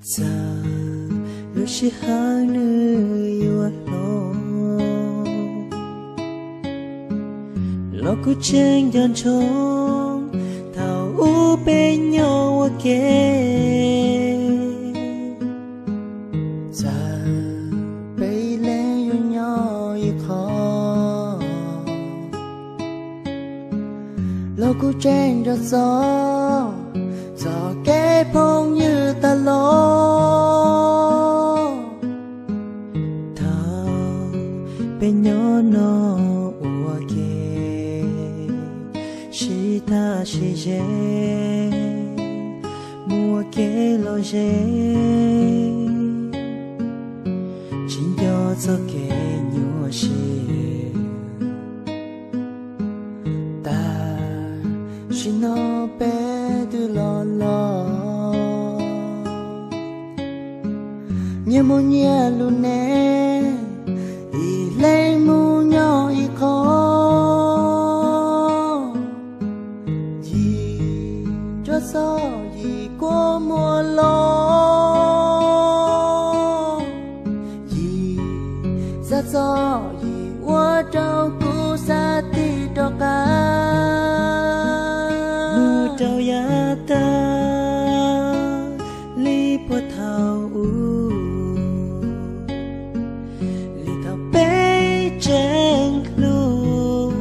Txawm lub sij hawm nws yuav hlob, los kuv tseem nco ntsoov thaum ub peb nyob ua ke. Txawm peb ib leeg yuav nyob ib qho, los kuv tseem nco txog txoj kev phooj ywg tas los. Thaum peb nyob no ua ke, sib tham sib ze, mus ua ke los ze, tsis nco txoj kev nyuaj siab. Tam sim no peb twb los laus, nyias mus nyias lub neej, ib leeg mus nyob ib qho. Yim txoj txoj yim kua muag los, yim txoj txoj yim ua rau kuv xav tig rov qab mus rau yav tag li puag thaum ub, li thaum peb tseem hlub.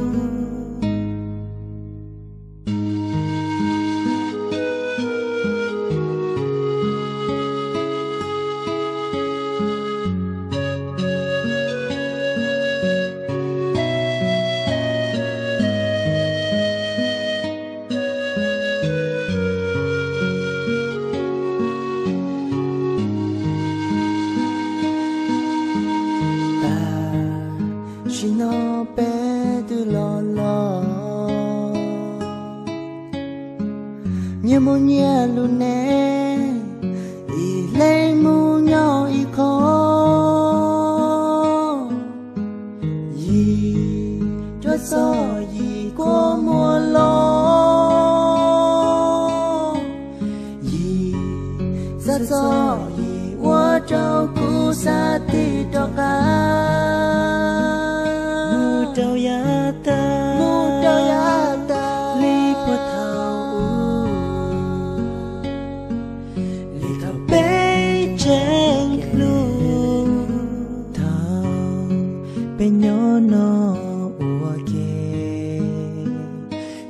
Tam sim no peb twb los laus, nyias mus nyias lub neej, ib leeg mus nyob ib qho. Yim txoj txoj yim kua muag los, yim txoj txoj yim ua rau kuv xav tig rov qab mus rau yav tag, mus rau yav tag li puag thaum ub, li thaum peb tseem hlub. Thaum peb nyob no ua ke,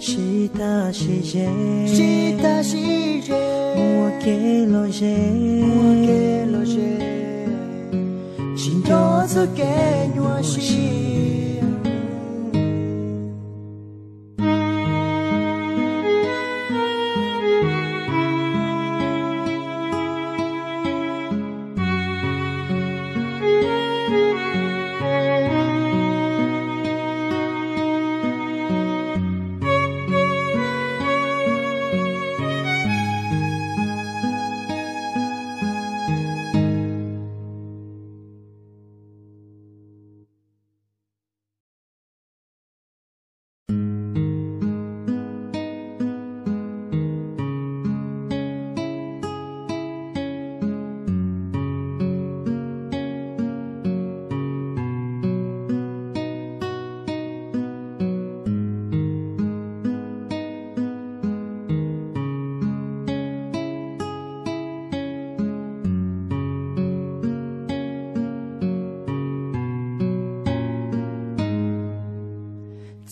sib tham sib ze, sib tham sib ze, mus ua ke los ze, mus ua ke los ze, tsis nco txoj kev nyuaj siab.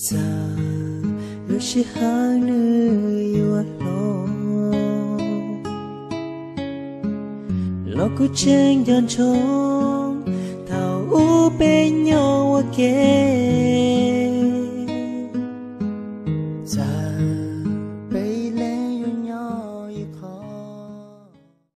Txawm lub sij hawm nws yuav hlob, los kuv tseem nco ntsoov thaum ub peb nyob ua ke.